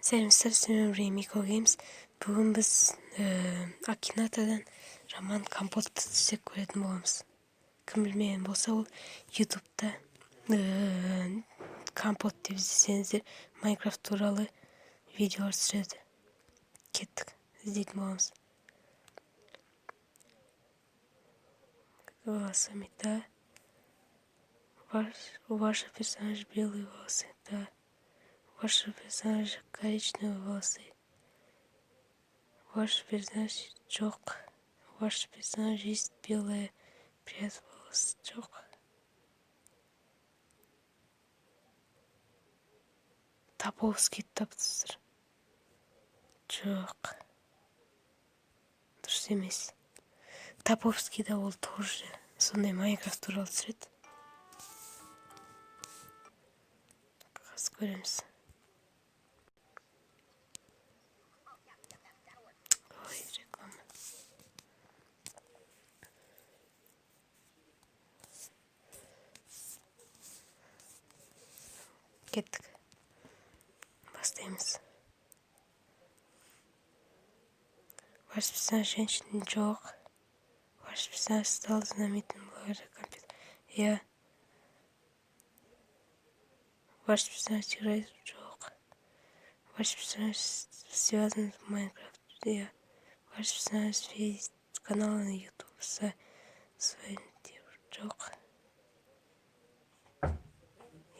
Сәлеметсіздер ме, Мико Геймс. Бүгін біз Акинатадан Роман Компотты іздеп көретін боламыз. Кім білмеген болса, ол Ютубта Компот деп іздесеңіздер, Майнкрафт туралы видеолар түсіреді. Кеттік, іздейтін боламыз. Волосами, да. У вашего персонажа белые волосы, да. У вашего персонажа коричневые волосы. Ваш персонаж жоқ. Ваш персонаж есть белая прядь волос, жоқ. Топовский таптыңыздар. Жоқ. Дұрыс емес. Топовский да, ол тоже сондай Майнкрафт туралы түсіреді. Қазір көреміз. Ой, реклама. Кеттік. Бастаймыз. Ваш персонаж женщина, жоқ. Ваш персонаж стал знаменитым благодаря компьютеру. Иә. Ваш персонаж играет, жоқ. Ваш персонаж связан с Майнкрафт. Иә. Ваш персонаж ведет канал на YouTube со своим жоқ.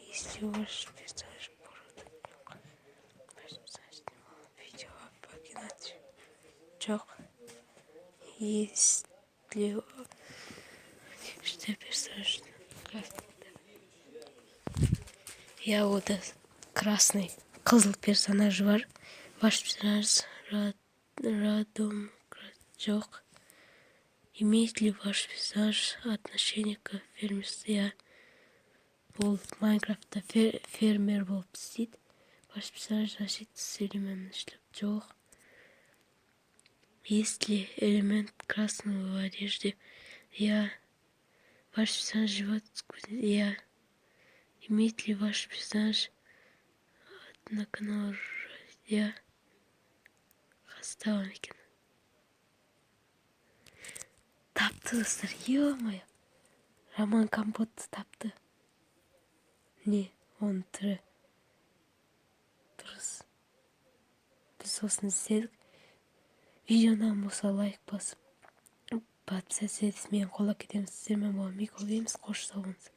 Если ваш персонаж борода, жоқ. Ваш персонаж снимал видео об Акинате. Жоқ. Есть ли что персонаж? Иә, ода красный, қызыл персонаж бар. Ваш персонаж родом, жоқ. Имеет ли ваш персонаж отношение к фермерству? Иә. Ол Майнкрафтта фермер болып істейді. Ваш персонаж носит современный шлем, жоқ. Есть ли элемент красного в одежде? Иә. Ваш персонаж живет в Иә. Имеет ли ваш персонаж на канал? Иә. Қастаған екен. Тапты, достар, ё-моё. Роман Компотты тапты. Не, оның түрі. Дұрыс. Біз осыны іздедік. Видео ұнаған болса, лайк басып, подписаться етіп, мені қолдап кетеміз. Сіздермен болған Мико Геймс. Қош, сау болыңыздар.